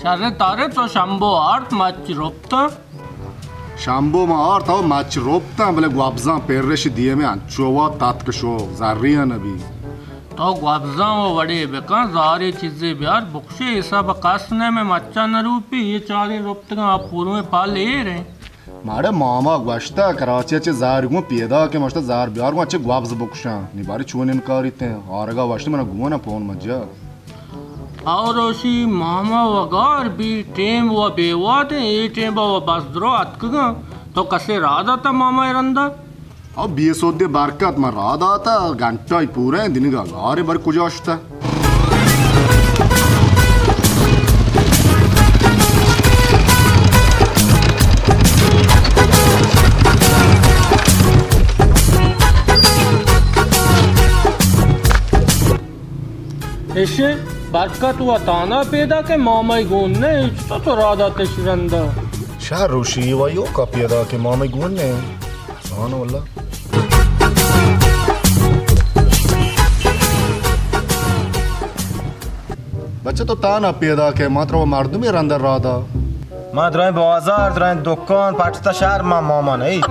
شریں طارق، تو شمبو آرت، مچ رپتاں؟ شمبو ما آرت، او مچ رپتاں، بلے گوابزاں پرش دیمے انچو وا تتک شو زریاں نبی۔ تو گوابزاں و وڑے بکن، زارے چیزے بیار، بکشے، حساب کس نہ، میں مچاں نہ روپی، یہ چاریں رپتگاں، آپ پورویں پال ایر ہیں۔ ماڑے ماما گوشتہ کراچی ءَ چہ زہر گوں پیداک ایں، مشتہ زہر بیار گوں، اچے گوابز بکشاں۔ نی باری چون انکاری تیں؟ آرگا وشت منا گون ءَ پون مجا۔ او روشی ماما وگار بی، ٹیم و بے وادیں، اے ٹیم با و بس درو اتکگاں۔ تو کسے راہ داتا ماما ءِ رندا؟ او بے سودے برکت، من راہ داتا، گھنٹہ ءَ پورا ایں، دنگا گارے بر کجا شتہ؟ اشے برکت و تانا پیدا کہ مامائی گون نے، چطور تو را داتش رندا؟ شہر روشی و یو کا پیدا کہ مامائی گون نے۔ سبحان اللہ۔ بچہ تو تانا پیدا کہ ما ترا مردمی رندہ را دا۔ ما درائیں بازار، درائیں دکان، پٹتا شہر، ما ماما نہیں۔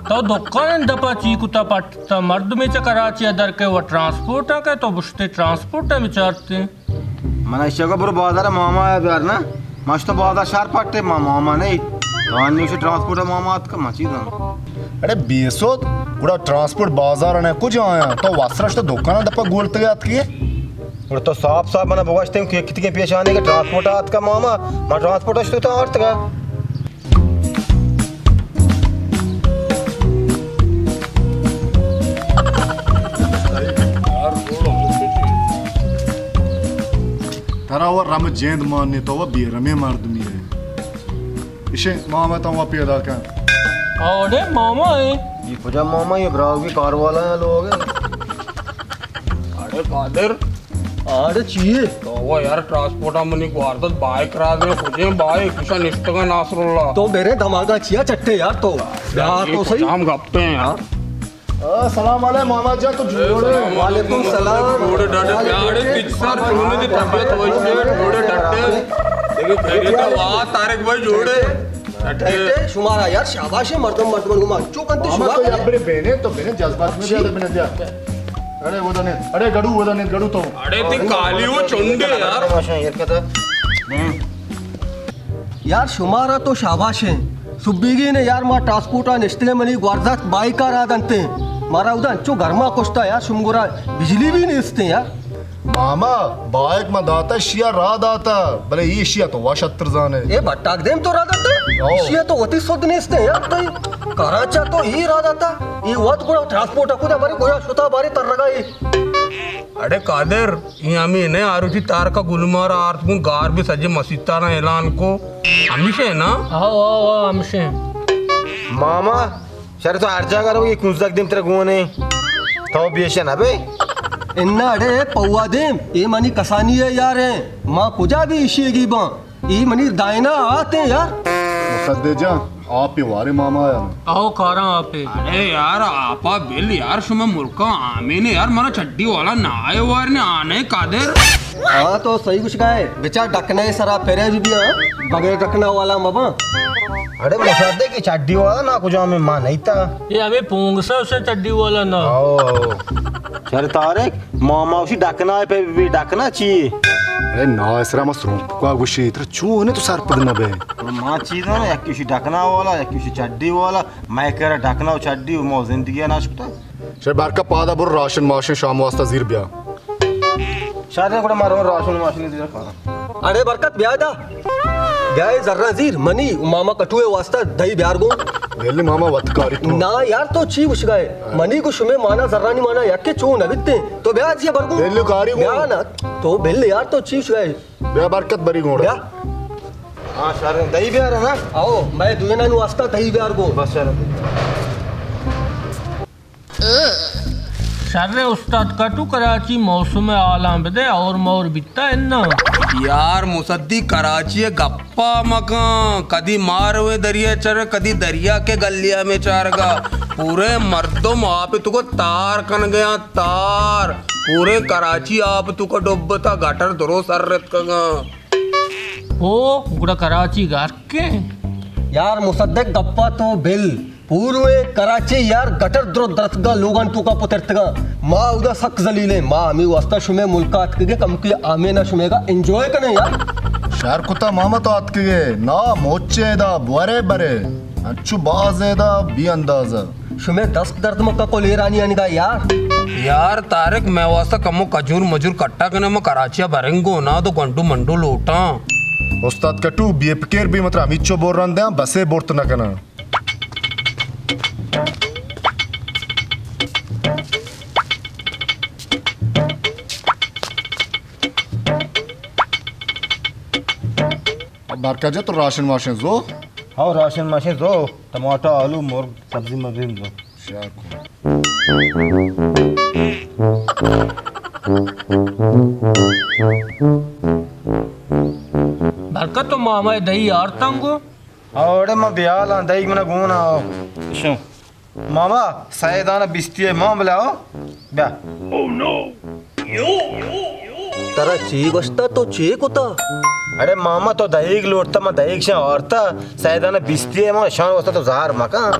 تو دکان دپا چی کتا پٹتا؟ مردمی چہ کراچی در کے و ٹرانسپورٹ کہ تو بشتے ٹرانسپورٹ بچارتے۔ من ایشی گو برو بازار ماما ءَ بیار نا۔ ما شتو بازار شہر پٹے، ما ماما نہیں۔ تو انیش ٹرانسپورٹ ماما آتکا، ما چی داں؟ اڑے بے سود، گڑا ٹرانسپورٹ بازار نے کجا آیا؟ تو واسرش تو دکان دپا گولتگے آتکے؟ گڑا تو صاف صاف منا بگوشتے کہ کتگیں پیش آنے کہ ٹرانسپورٹ آتکا ماما، ما ٹرانسپورٹ اشتو تا آرتگا۔ ترا و رم جند مان نے، تو و بے رمیں مردمی ہے۔ اشے ماما تو و پیدا کن۔ اوڑے ماما ہے۔ یہ کجا ماما؟ یہ براہوئی کار والا ہے لوگ ہے۔ اڑے قادر۔ اڑے چیے؟ تو وہ یار ٹرانسپورٹ منی گواردت بائک را دے، کجے بائک، کشا نشتگا ناصر اللہ۔ تو میرے دماغا چیا چٹے یار تو؟ یار تو صحیح۔ ہم گپتے ہیں یار۔ السلام علیکم ماما جان، تو جوڑے؟ وعلیکم السلام۔ جوڑے ڈاڈے پیارے، پچ سر چونے دی طبیعت وشے، جوڑے ڈاڈے۔ دیکھے خیریت ہے، واہ طارق بھائی جوڑے۔ ٹھیک ہے، شمارا یار شاباش ہے، مردم مردم گما چو کنتے ماما شما تو کرے۔ یار بنے بہنے تو بنے جذبات میں زیادہ بنے دیا۔ اڑے وہ دنے، اڑے گڑو وہ دنے، گڑو تو۔ اڑے تی کالی وہ چنڈے یار۔ یار شمارا تو شاباش ہے۔ سبیگی نے یار ما ٹرانسپورٹا نشتگے منی گوارزات بائیکا را دنتے۔ مارا ادا انچو گرما کشتا یار، شمگورا بجلی بھی نیستے یار۔ ماما، بائیک ما داتا، شیا را داتا، بلے ای شیا تو وا شتر زانے۔ اے بٹاک دیم تو را داتا؟ او۔ شیا تو وتی سود نیستے یار، تو کراچا تو ای را داتا۔ ای وقت گڑا ٹرانسپورٹ کو دا بارے گویا شتا بارے تر لگا ای۔ اڑے قادر، ای ہمیں نے آروچی تارکا گلمار آرت گوں گار بھی سجے مسیتانا اعلان کو۔ ہمیشہ نا؟ آو، آو، آو، ہمیشہ۔ ماما، شر تو ہر جاگہ رو، یہ کنزک دیم ترے گونے۔ تو بیشے نہ بے۔ انا اڑے پوا دیم، اے منی کسانی ہے یار ہیں۔ ما کجا بھی اشی گی باں۔ اے منی دائنا آتے یار۔ مصدق جان، آپ وارے ماما آیا نا۔ آو کاراں آپ۔ اڑے یار، آپا بل یار، شما ملکا آمین یار، منا چڈی والا نہ آئے وار نے آنے قادر۔ ہاں تو صحیح کچھ کہے، بچا ڈکنے سرا پھرے بھی بھی ہاں، بغیر ڈکنا والا مبا۔ اڑے مصدق کی چڈی والا نا کجا میں ماں نہیں تا۔ یہ ہمیں پونگسا اسے چڈی والا نا۔ آو، آو۔ شر طارق، ماما اسی ڈکنا ہے پہ بھی ڈکنا چی؟ اے نا، اسرا ما سرمپکا گوشی، ترا چون ہے تو سرپد نہ بے؟ ما چیزاں نا، یکی شی ڈکنا والا، یکی شی چڈی والا، میں کرا ڈکنا و چڈی و ما زندگی نہ شکتا۔ شے برکا پادا برو راشن ماشن شام واسطہ زیر بیا۔ شاید گڑا ما رو راشن ماشن زیر کھانا۔ اڑے برکت بیا دا۔ بیا اے زراں زیر، منی و ماما کٹوئے واسطہ دہی بیار گوں۔ ویلی ماما وت کاری تو۔ نا یار تو چی گوشگائے؟ منی گو شمے مانا زرانی مانا یکے چو نہ بیتے۔ تو بیا جی بر گوں۔ ویلی کاری گوں۔ بیا نا۔ تو بل یار تو چی گوشگائے؟ بیا برکت بری گوڑا۔ بیا۔ ہاں شر دہی بیار نا۔ آؤ، میں دوینانی واسطہ دہی بیار گوں۔ بس شر۔ شر استاد کٹو کراچی موسم حالاں بدے اور مور بیتا انا۔ یار مصدی کراچی گپا مکان، کدی ماروے دریا چر، کدی دریا کے گلیا میں چارگا۔ پورے مردم آپ تو کو تار کن گیا، تار۔ پورے کراچی آپ تو کو ڈبتا، گٹر درو سر رت کگا۔ او گڑا کراچی گار کے؟ یار مصدق گپا تو بل، پوروے کراچی یار گٹر درو درتگا، لوگان توکا پترتگا۔ ما اودا سک ذلیلیں، ما ہمے واسطہ شمے ملکا اتکگے کمکے آمینا شمے گا انجوائے کنے یار۔ شر کتا ماما تو اتکگے، نا موچے دا بورے برے، انچو باز ادا بی اندازہ۔ شمے دست درد مکا کل ایرانی آنگا یار۔ یار طارق، مئے واسطہ کمو کجور مجور کٹا کنے، ما کراچی ء برنگو نا تو گنڈو منڈو لوٹاں۔ استاد کٹو، بے پکیر بی، مطلب ہمیچو بور رندیاں، بسے برت نہ کناں۔ برکت جان، تو راشن ماشن زو؟ ہاں، راشن ماشن زو، ٹماٹر، آلو، مرگ، سبزی مبزی زو۔ شر کن۔ برکت، تو ماما دہی آرتنگو؟ اوڑے ما بیال آں، دہی منا گون آؤ۔ شو۔ ماما، سیدان بیستی ہے، ماں بلا آؤ۔ بیا۔ ترا چی گوشتا، تو چی کتا؟ اڑے ماما، تو دہیگ لوٹتا، ما دہیگ شاں آرتا، سیدان بیستی ہے، ما شان واسطہ تو زہر مکن۔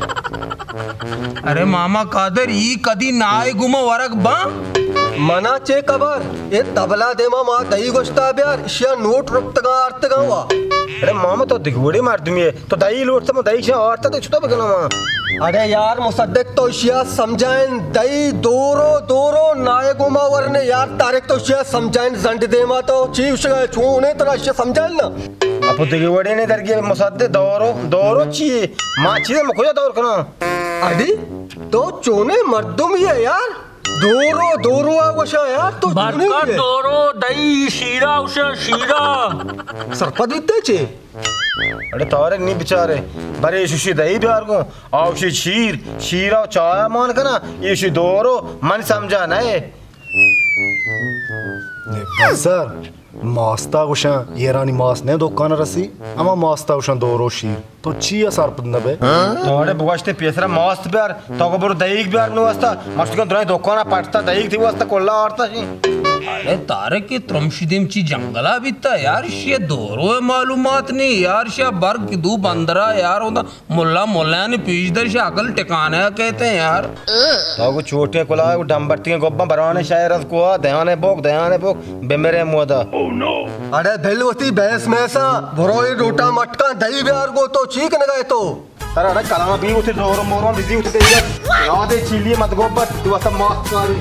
ارے ماما قادر، ای کدی نائے گما ورگ باں؟ منا چے خبر؟ اے تبلا دیما ما دہی گوشتا بیار، اشیا نوٹ رپتگا آرتگا وا۔ اڑے ماما، تو دگوڑی مردمی ہے، تو دہی لوٹتا، ما دہی شاں آرتا، تو چطور بکنم؟ اڑے یار مصدق، تو اشیا سمجھائن، دئی دورو دورو نائے گوما ورنے یار۔ طارق، تو اشیا سمجھائن، زنڈ دیما تو چی اشیا چونے ترا اشیا سمجھائن نا؟ اپو دگہ وڑے نے درگی مصدق، دورو دورو چی؟ ما چی، ما کجا دور کناں؟ اڑے تو چونے مردمی ہے یار، دورو دورو آ وشا یار، تو چونے برکت ہے؟ دورو دئی شیرا وشا شیرا۔ سرپد بیتے چے؟ اڑے طارق نی بچارے، برے ایشی دہی بیار گوں، آوشی شیر، شیرا و چایا مان کنا، ایشی دورو من سمجھا نئے۔ سر، ماستا گوشاں، ایرانی ماس نے دکان رسی، اما ماستا گوشاں دورو شیر۔ تو چی ء سرپد نہ بے؟ تو اڑے بگوشتے پیسرا ماست بیار، تو کو برو دہیگ بیار منو واسطہ، مشتکن درائیں دکانا پٹتا دہیگ تی واسطہ کلا آرتا شی۔ اڑے طارق، یہ ترمشی دیم چی جنگلا بیتا یار، شی دورو معلومات نہیں یار، شی برگ دو بندرا یار، ہوتا ملا ملایانی پیش دار، شی عقل ٹکانے کہتے ہیں یار۔ تو کو چھوٹے کلا کو ڈمبرتی گوبا برانے شاعر از کو دیانے بوک، دیانے بوک، بمرے مودا۔ اڑے بل وتی بیس میسا، برو یہ ڈوٹا مٹکا دہی بیار گو، تو چی کنگا ہے تو؟ ترا اڑے کلام بی وتی زور موروں بزی وتی دے۔ یادے چیلی مت گوبت، تو واسا ماس کاری۔